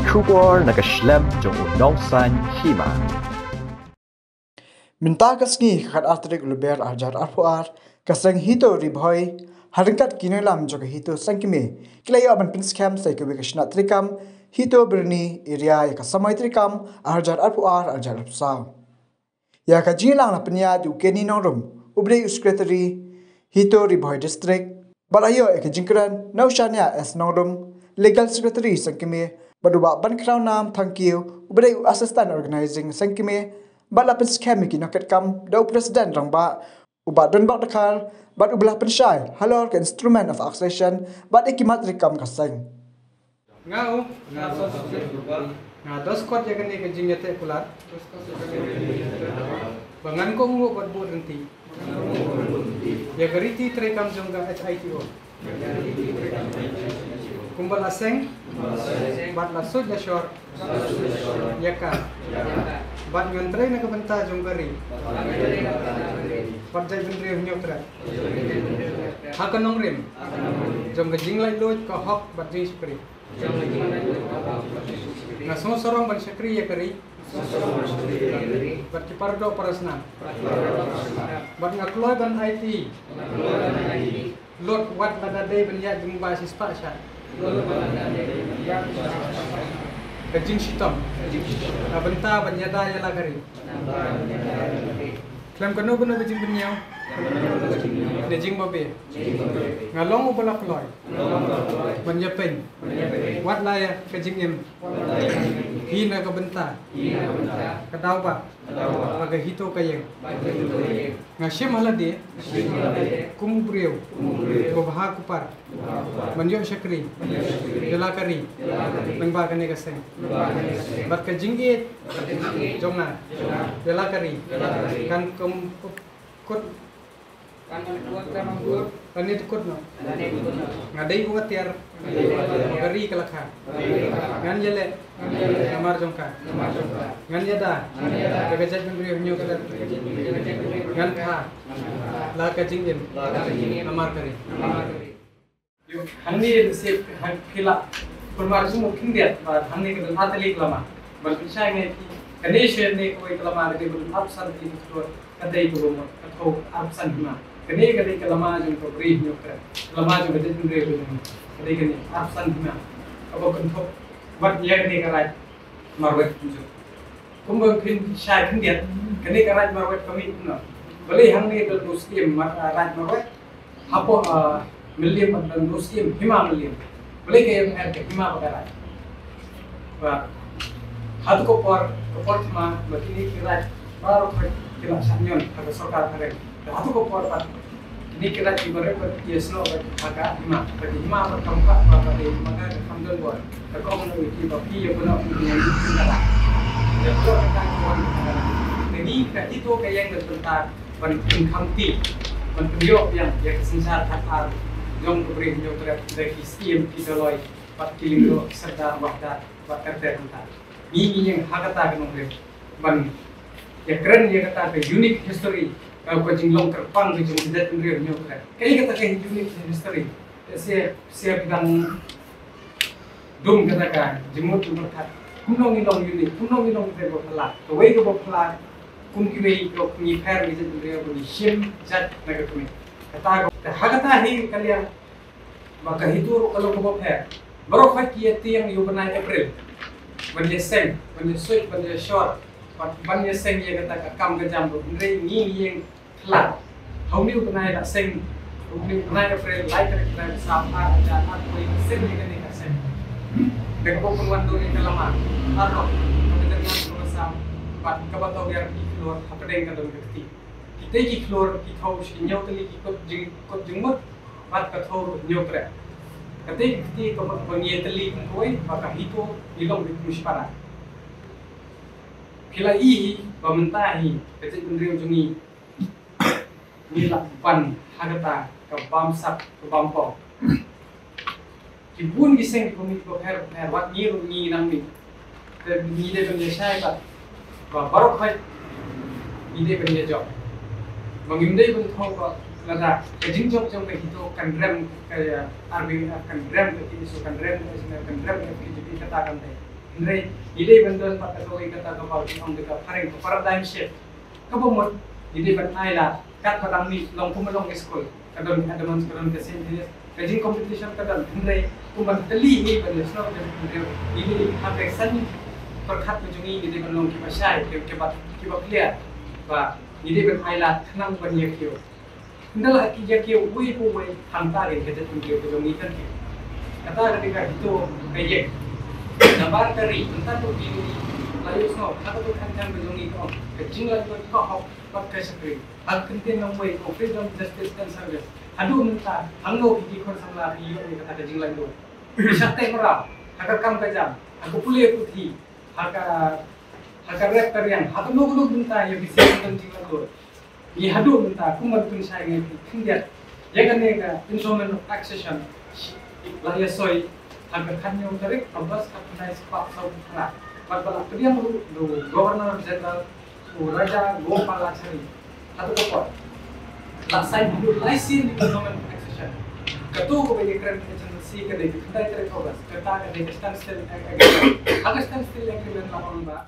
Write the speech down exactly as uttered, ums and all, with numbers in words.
Khubor na ka shlem jong u nongsan hima. Mynta ka sngi ka khatar tarik u Lber arhajar arphew ar, ka seng HITO Ri Bhoi ha ryngkat ki nongïalam jong ka HITO Sengkmie ki la ïoh ban pynskhem sa ïa kawei ka shnat treikam HITO Byrni area ïa ka samoi treikam arhajar arphew ar arhajar arphew saw. Ïa ka jingïalang la pynïaid da u Kenny Nongrum, uba dei u Secretary HITO Ri Bhoi District, bad la ïoh ïa ka jingkren na u Shania S Nongrum, Legal Secretary Sengkmie, bad u Bah Bankhrawnam Thangkhiew, uba dei u Assistant Organising Sengkmie, bad la pynskhem ïa ki nongkitkam da u President Rangbah, u Bah Donbok Dkhar, bad uba la pynshai halor ka Instrument of Accession bad ïa ki mat treikam ka seng. Nga u, nga Sosok Seng Rupa, nga da skot ïa kane ka jingïateh kular ba ngan kohnguh bad bud ryntih ïa ka riti treikam jong ka HITO. Kumba la seng bad la suid la shor ïa ka, bad ngan trei na ka bynta jong ka ri bad jaitbynriew Hynñiewtrep ha ka nongrim jong ka jinglaitluid, ka hok bad jingshakri. Nga sngewsarong ban shakri ïa ka ri bad ki paradoh parasnam, bad nga kloi ban aiti lut wat lada dei ban ïaid jingmubah shispah shah ka jingshitom na bynta ban ïada ïa la ka ri. Khlem kano kano ka jingpynïaw ne jingbabe, nga long uba la kloi ban ïapeiñ wat la ïa ka jingim hi na ka bynta ka daw ba ka HITO ka ïeng. Nga shim ha lade kum u briew uba bha kupar ban ïoh shakri ïa la ka ri lyngba kane ka seng. Bad ka jingïeit jong nga ïa la ka ri kan kum kut, kan kum kut, kan kum kut, kan kum kut noh. Nga dei u atiar ba ka ri ka la kha. Ngan ïaleh namar jong ka. Ngan ïada ïa ka jaitbynriew Hynñiewtrep. Ngan kha la ka jingim namar ka ri. Hangne sep ha phi la pynmar sumuk khyndiat ba hangne ka don ar tylli ka lama. Ban pynshai ne phi, kane shen ne kawei ka lama ka dei ba don arphew san tylli ka khlur, ka dei kaba mut ka thew arphew san hima. Kane ka dei ka lama jong ka Bri Hynñiewtrep, ka lama jong ka jaitbynriew jong ngi. Ka dei kane arphew san hima kaba kynthup bad ïa kane ka Raid Marwet kumjuh. Kumba phin shai khyndiat, kane ka Raid Marwet ka mih kumno? Balei hangne don u Syiem Mar-, ah, Raid Marwet, hapoh, ah, Mylliem don u Syiem Hima Mylliem? Balei ka ïa ka Hima ba ka Raid? Ba hato ka por, ka por thma ba kine ki Raid baroh ki la shah ñion ha ka sorkar phareng. Te hato ka por pat kine ki Raid kiba rit bad ïasnoh bad ha ka hima, bad hima bad kam pat ba ka dei hima ka kam don bor. Ka kong na wiki ba phi ïa bynnoh ki ïa ka. Ïa bynnoh ka ka wan ka. Te ngi ka HITO ka ïeng da bynta ban pynkhamti, ban pynïoh biang ïa ka synshar khatar jong ka Bri Hynñiewtrep da ki Syiem, ki Doloi bad ki Lyngdoh, Sordar, Wahdat bad Karter hangta. Ngi ngi ïeng ha kata ka nongrim ban ïakren ïa kata ka unique history, ka, ka jinglong kyrpang ka jong ka jaitbynriew Hynñiewtrep. Kaei kata ka unique history? Te shisha, shisha phi dang dum kata ka jingmut jingpyrkhat. Kumno ngi long unique, kumno ngi long kata ba phylla. Kawei kaba phylla kum kiwei, ka ngi pher ngi jaitbynriew ba ngi shim jait na ka kmie. Kata ka, te ha kata hi ka liang ba ka HITO ruh ka long kaba pher. Baroh khoit ki ïa tieng ïa u bnai April ban ïa seng, ban ïa suid, ban ïa shor, ban, ban ïa seng ïa kata ka kam ka jam ruh. Hynrei ngi ngi ïeng phylla. Ha une u bnai la seng, une u bnai April, lai tarik bnai ba saw, ar hajar arphew wei la seng ïa kane ka seng. Da kaba pynwan dur ïa ka lama, ar noh, kaba jyrngan kaba saw, bad kaba tawiar ki khlur hapdeng ka don ka kti. Kitei ki khlur ki thew shi hynñiew tylli ki kot jing, kot jingmut, bad ka thew hynñiew trep. Katei ka kti ka mut ba ngi ïatylli kum kawei ba ka HITO ngi long bad kum shipara. Phi la i hi ba mynta hi ka jaitbynriew jong ngi ngi la ban ha kata ka bamsap ka bampong. Ki bun ki seng ki pynmih bapher bapher, wat ngi ruh ngi nang mih. Te ngi dei ban ïa shai pat ba baroh khoit ngi dei ban ïa jop. Ba ngim dei ban thew ba lada ka jingjop jong ka HITO kan rem ka, ïa, RBNF, kan rem ka TSO, kan rem ka HSM, kan rem ka KJP, kata kan dei. Hynrei ngi dei ban don pat kata kawei kata kaba ki ong da ka phareng ka paradigm shift. Kaba mut ngi dei ban ai lad katba dang mih long kumba long ka skul, ka don ka advance, ka don ka synthesis, ka jing competition ka don, hynrei kumba ngi teli ngi ban ïasnoh ka jingpynriew, ngi dei ha ka sani pyrkhat ka jong ngi, ngi dei ban long kiba shai, kiba, kiba clear ba ngi dei ban ai lad khnang ban ïa kiew. Ynda la ki ïa kiew uwei pa uwei, hangta ka jingpynriew ka jong ngi kan kiew. Kata ka dei ka HITO ka ïeng. Namar ka ri mynta to ki la ïohsngew ha ka to kan kan ka jong ngi ka ong ka jinglaitluid, ka hok bad ka shakri. Ha ka kyntien nongwei ka freedom, justice and service. Haduh mynta hangno ki khun samla ki ïoh ïa kata ka jinglaitluid? Ki shah teh mraw ha ka kam ka jam, ha ka pule puthi, ha ka, ha ka rep ka riang, ha kano kano ka bynta ïa ki sien ka jinglaitluid. Ngi haduh mynta kum ban pynshai ngi pynkhyndiat ïa kane ka Instrument of Accession la ïasoi ha ka khathynñiew tarik August khatkhyndai spah sawphew phra. Bad ba la pdiang ruh da u Governor General u Rajagopalachari. Haduh ka por la sign haduh lai sien Instrument of Accession. Kato kaba ïakren H N L C ka dei ka khyndai tarik August, kata ka dei ka standstill agreement. Ha ka standstill agreement la ong ba